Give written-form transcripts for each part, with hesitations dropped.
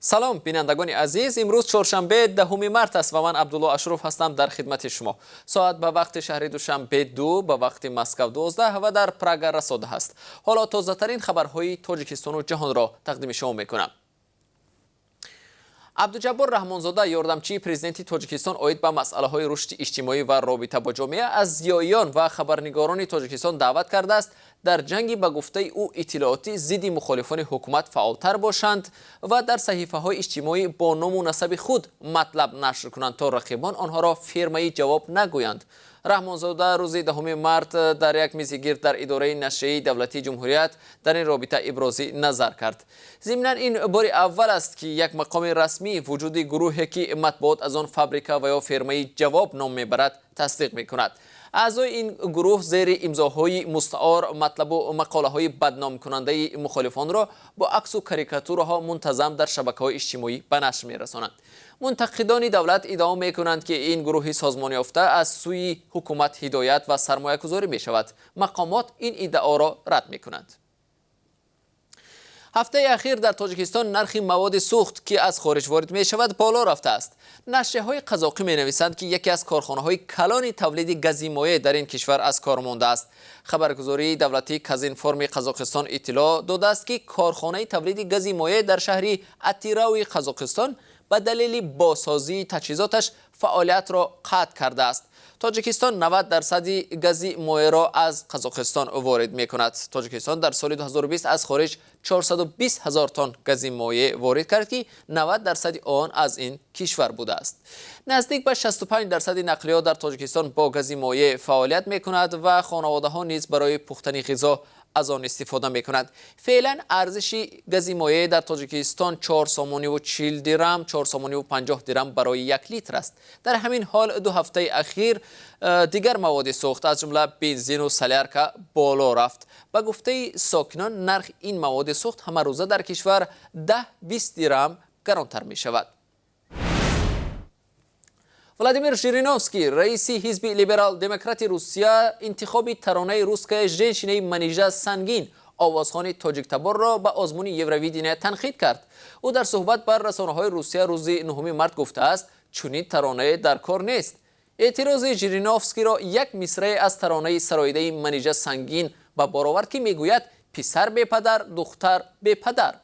Салом, бинандагони азиз. Имрӯз чоршанбе, 10 март аст ва ман, Абдулло Ашуров, ҳастам дар хидмати шумо. Соат ба вақти шаҳри Душанбе 2, ба вақти Москав 12 ва дар Прага расо 10 аст. Ҳоло тозатарин хабарҳои Тоҷикистону ҷаҳонро тақдими шумо мекунам. Абдуҷаббор Раҳмонзода, ёрдамчии президенти Тоҷикистон оид ба масъалаҳои рушди иҷтимоӣ ва робита бо ҷомеа, аз зиёиён ва хабарнигорони Тоҷикистон даъват кардааст, дар ҷанги, ба гуфтаи ӯ, иттилоотӣ зидди мухолифони ҳукумат фаъолтар бошанд ва дар саҳифаҳои иҷтимоӣ бо ному насаби худ матлаб нашр кунанд, то рақибон онҳоро фирмаи ҷавоб нагӯянд. Раҳмонзода рӯзи 10 март дар як мизи гирд дар идораи нашрияи давлатии Ҷумҳурият дар ин робита ибрози назар кард. Зимнан, ин бори аввал аст, ки як мақоми расмӣ вуҷуди гурӯҳе, ки матбуот аз он фабрика ва ё фирмаи ҷавоб ном мебарад, тасдиқ мекунад. Аъзои ин гурӯҳ зери имзоҳои мустаор матлабу мақолаҳои бадномкунандаи мухолифонро бо аксу карикатураҳо мунтазам дар шабакаҳои иҷтимоӣ ба нашр мерасонанд. Мунтақидони давлат иддао мекунанд, ки ин гурӯҳи созмонёфта аз сӯи ҳукумат ҳидоят ва сармоягузорӣ мешавад. Мақомот ин иддаоро рад мекунанд. Ҳафтаи ахир дар Тоҷикистон нархи маводи сӯхт, ки аз хориҷ ворид мешавад, боло рафтааст. Нашрияҳои қазоқӣ менависанд, ки яке аз корхонаҳои калони тавлиди гази моеъ дар ин кишвар аз кор мондааст. Хабаргузории давлатии Казинформи Қазоқистон иттилоъ додааст, ки корхонаи тавлиди гази моеъ дар шаҳри Атирауи Қазоқистон ба далели босозии таҷҳизоташ фаъолиятро қатъ кардааст. Тоҷикистон 90 дарсади гази моеъро аз Қазоқистон ворид мекунад. Тоҷикистон дар соли 2020 аз хориҷ 420 ҳазор тонн гази моеъ ворид кард, ки 90 дарсади он аз ин кишвар будааст. Наздик ба 65 дарсади нақлиёт дар Тоҷикистон бо гази моеъ фаъолият мекунад ва хонаводаҳо низ барои пухтани ғизо аз он истифода мекунад. Феълан арзиши гази моеъ дар Тоҷикистон 4 сомониву 40 дирам, 4 сомониву 50 дирам барои 1 литр аст. Дар ҳамин ҳол, 2 ҳафтаи ахир дигар маводи сӯхт, аз ҷумла бензину солярка, боло рафт. Ба гуфтаи сокинон, нархи ин маводи сӯхт ҳамарӯза дар кишвар 10-20 дирам гаронтар мешавад. Владимир Жириновский, раиси ҳизби Либерал-демократи Русия, интихоби таронаи «Русская женщина» и Манижа Сангин, овозхони тоҷиктаборро, ба озмуни Евровидения танқид кард. Ӯ дар суҳбат бар расонаҳои Русия рӯзи 9 март гуфтааст, чунин таронае дар кор нест. Эътирози Жириновскиро як мисрае аз таронаи сароидаи Манижа Сангин ба бор овард, ки мегӯяд: «Писар бепадар, духтар бепадар».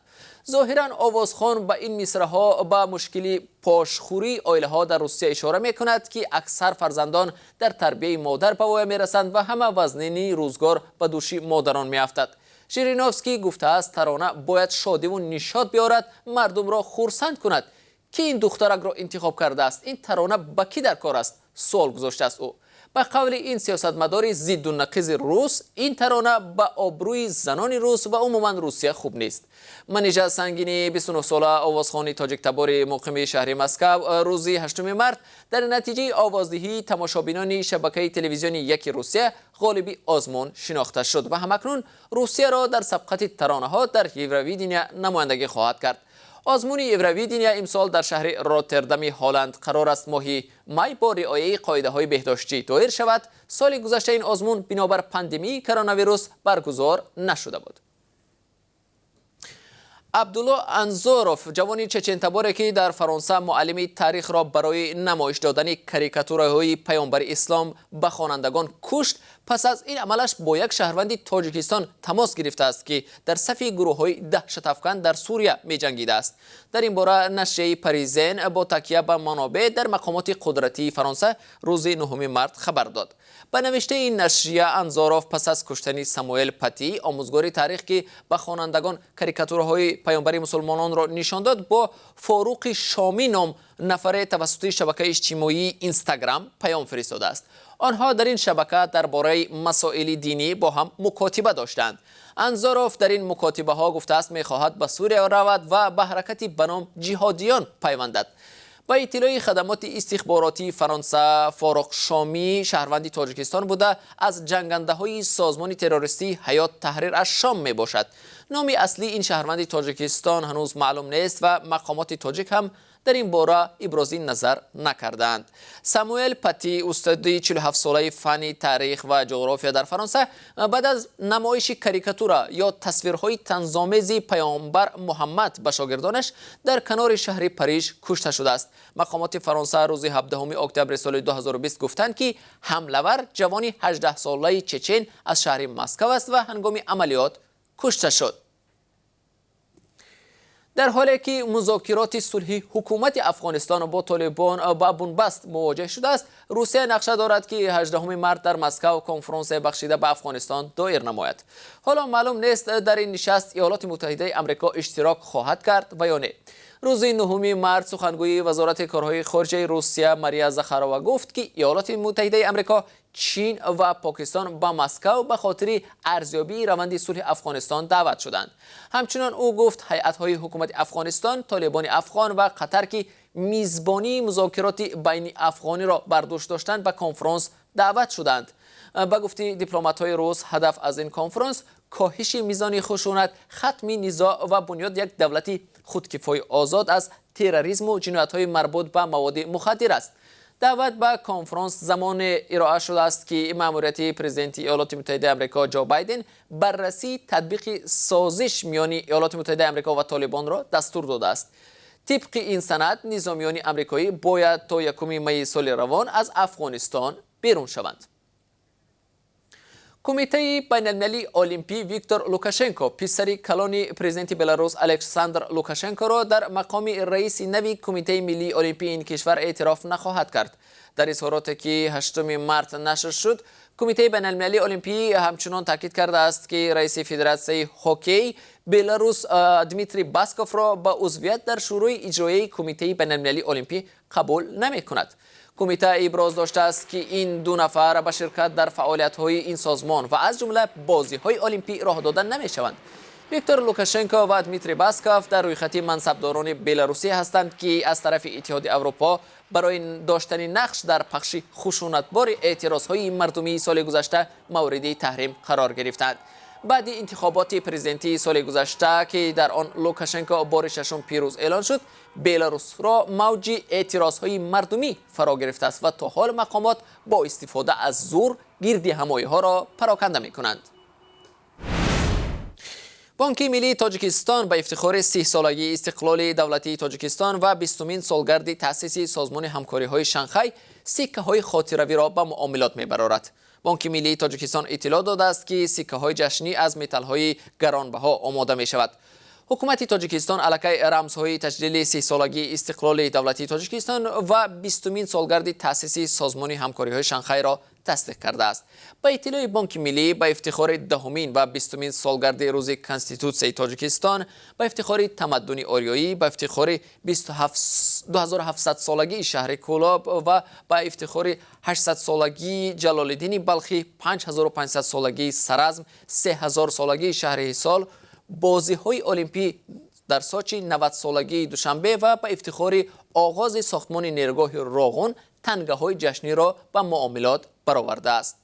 Зоҳиран, овозхон ба ин мисраҳо ба мушкили пошхӯрии оилаҳо дар Русия ишора мекунад, ки аксар фарзандон дар тарбияи модар ба воя мерасанд ва ҳама вазнини рӯзгор ба дӯши модарон меафтад. Жириновский гуфтааст, тарона бояд шодиву нишод биёрад, мардумро хурсанд кунад. Ки ин духтаракро интихоб кардааст? Ин тарона ба кӣ дар кор аст? Суол гузоштааст ӯ. Ба қавли ин сиёсатмадори зидду нақизи рус, ин тарона ба обрӯи занони рус ва умуман Русия хуб нест. Манижа Сангини, 29-сола, овозхони тоҷиктабори муқими шаҳри Москав, рӯзи 8 март дар натиҷаи овоздиҳии тамошобинони шабакаи телевизиони яки Русия ғолиби озмун шинохта шуд ва ҳамакнун Русияро дар сабқати таронаҳо дар Евровидения намояндагӣ хоҳад кард. Озмуни Евровидения имсол дар шаҳри Роттердами Ҳолланд қарор аст моҳи май бо риояи қоидаҳои беҳдоштӣ доир шавад. Соли гузашта ин озмун бинобар пандемияи коронавирус баргузор нашуда буд. Абдулло Анзоров, ҷавони чечентаборе, ки дар Фаронса муаллими таърихро барои намоиш додани карикатураҳои паёмбари ислом ба хонандагон кушт, пас аз ин амалаш бо як шаҳрванди Тоҷикистон тамос гирифтааст, ки дар сафи гурӯҳҳои даҳшатафкан дар Сурия меҷангидааст. Дар ин бора нашрияи Паризен бо такя ба манобеъ дар мақомоти қудратии Фаронса рӯзи 9 март хабар дод. Ба навиштаи ин нашрия, Анзоров пас аз куштани Самуэл Пати, омӯзгори таърих, ки ба хонандагон карикатураҳои паёмбари мусулмононро нишон дод, бо Форуқи Шомӣ ном нафаре тавассути шабакаи иҷтимоии Инстаграм паём фиристодааст. Онҳо дар ин шабака дар бораи масоили динӣ бо ҳам мукотиба доштанд. Анзоров дар ин мукотибаҳо гуфтааст, мехоҳад ба Сурия равад ва ба ҳаракати ба ном ҷиҳодиён пайвандад. Ба иттилои хадамоти истихборотии Фаронса, Форуқ Шомӣ шаҳрванди Тоҷикистон буда, аз ҷангандаҳои созмони террористии Ҳаёт Таҳрир аш Шом мебошад. Номи аслии ин шаҳрванди Тоҷикистон ҳанӯз маълум нест ва мақомоти тоҷик ҳам Дар ин бора ибрози назар накардаанд. Самуэл Пати, устоди 47-солаи фанни таърих ва ҷуғрофия дар Фаронса, баъд аз намоиши карикатура ё тасвирҳои танзомези паёмбар Муҳаммад ба шогирдонаш дар канори шаҳри Париж кушта шудааст. Мақомоти Фаронса рӯзи 17 октябри соли 2020 гуфтанд, ки ҳамлавар ҷавони 18-солаи чечен аз шаҳри Москав аст ва ҳангоми амалиёт кушта шуд. Дар ҳоле ки музокироти сулҳи ҳукумати Афғонистон бо Толибон ба бунбаст мувоҷеҳ шудааст, Русия нақша дорад, ки 18 март дар Москав конфронсия бахшида ба Афғонистон доир намояд. Ҳоло маълум нест, дар ин нишаст Иёлоти Муттаҳидаи Амрико иштирок хоҳад кард ва ё не. Рӯзи 9 март сухангӯи Вазорати корҳои хориҷаи Русия Мария Захарова гуфт, ки Иёлоти Муттаҳидаи Амрико, Чин ва Покистон ба Москав ба хотири арзёбии раванди сулҳи Афғонистон даъват шуданд. Ҳамчунон ӯ гуфт, ҳайатҳои ҳукумати Афғонистон, Толибони афғон ва Қатар, ки мизбонии музокироти байни афғониро бар дӯш доштанд, ба конфронс даъват шуданд. Ба гуфти дипломатҳои рус, ҳадаф аз ин конфронс коҳиши мизони хушунат, хатми низоъ ва бунёди як давлати худкифои озод аз терроризму ҷиноятҳои марбут ба маводи мухаддир аст. Даъват ба конфронс замоне ироа шудааст, ки маъмурияти президенти Иёлоти Муттаҳидаи Амрико Ҷо Байден баррасии татбиқи созиш миёни Иёлоти Муттаҳидаи Амрико ва Толибонро дастур додааст. Тибқи ин санад, низомиёни амрикоӣ бояд то 1 майи соли равон аз Афғонистон берун шаванд. Кумитаи байналмилалии олимпӣ Виктор Лукашенко, писари калони президенти Беларус Александр Лукашенкоро дар мақоми раиси нави Кумитаи миллии олимпии ин кишвар эътироф нахоҳад кард. Дар изҳороте, ки 8 март нашр шуд, Кумитаи байналмилалии олимпӣ ҳамчунон таъкид кардааст, ки раиси Федератсияи хоккей Беларус Дмитрий Басковро ба узвият дар шӯрои иҷроияи Кумитаи байналмилалии олимпӣ қабул намекунад. Кумита иброз доштааст, ки ин ду нафар ба ширкат дар фаъолиятҳои ин созмон ва аз ҷумла бозиҳои олимпӣ роҳ дода намешаванд. Виктор Лукашенко ва Дмитрий Басков дар рӯйхати мансабдорони беларусӣ ҳастанд, ки аз тарафи Иттиҳоди Аврупо барои доштани нақш дар пахши хушунатбори эътирозҳои мардумии соли гузашта мавриди таҳрим қарор гирифтанд. Баъди интихоботи президентии соли гузашта, ки дар он Лукашенко бори шашум пирӯз эълон шуд, Беларусро мавҷи эътирозҳои мардумӣ фаро гирифтааст ва то ҳол мақомот бо истифода аз зур гирдиҳамоиҳоро пароканда мекунанд. Бонки миллии Тоҷикистон ба ифтихори 30-солагии истиқлоли давлатии Тоҷикистон ва 20-умин солгарди таъсиси Созмони ҳамкориҳои Шанхай сиккаҳои хотиравиро ба муомилот мебарорад. Бонки миллии Тоҷикистон иттилоъ додааст, ки сиккаҳои ҷашнӣ аз металлҳои гаронбаҳо омода мешавад. Ҳукумати Тоҷикистон аллакай рамзҳои таҷлили 30-солагии истиқлоли давлатии Тоҷикистон ва 20-умин солгарди таъсиси Созмони ҳамкориҳои Шанхайро тасдиқ кардааст. Ба иттилои Бонки миллӣ, ба ифтихори 10-умин ва 20-умин солгарди рӯзи Конститутсияи Тоҷикистон, ба ифтихори тамаддуни ориёӣ, ба ифтихори 2700-солагии шаҳри Кӯлоб ва ба ифтихори 800-солагии Ҷалолиддини Балхӣ, 5500-солагии Саразм, 3000-солагии шаҳри Ҳисор, бозиҳои олимпӣ дар Сочи, 90-солагии Душанбе ва ба ифтихори оғози сохтмони нерӯгоҳи Роғун тангаҳои ҷашниро ба муомилот баровардааст.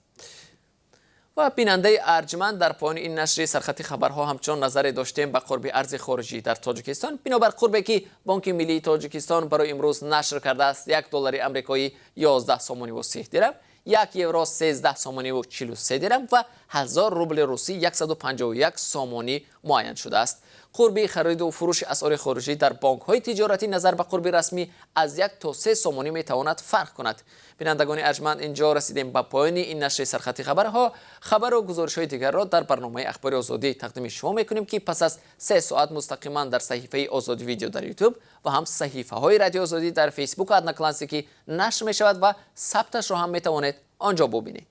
Ва бинандаи арҷманд, дар поёни ин нашри сархати хабарҳо ҳамчунон назаре доштем ба қурби арзи хориҷӣ дар Тоҷикистон. Бинобар қурбе, ки Бонки миллии Тоҷикистон барои имрӯз нашр кардааст, 1 доллари амрикоӣ 11 сомониву 30 дирам, 1 евро 13 сомониву 43 дирам ва 1000 рубли русӣ 151 сомонӣ муайян шудааст. Қурби хариду фурӯши асъори хориҷӣ дар бонкҳои тиҷоратӣ назар ба қурби расмӣ аз 1 то 3 сомонӣ метавонад фарқ кунад. Бинандагони арҷманд, инҷо расидем ба поёни ин нашри сархати хабарҳо. Хабару гузоришҳои дигарро дар барномаи Ахбори Озодӣ тақдими шумо мекунем, ки пас аз 3 соат мустақиман дар саҳифаи Озодӣ Видео дар Ютуб ва ҳам саҳифаҳои Радиои Озодӣ дар Фейсбуку Одноклассники нашр мешавад ва сабташро ҳам метавонед он ҷо бубинед.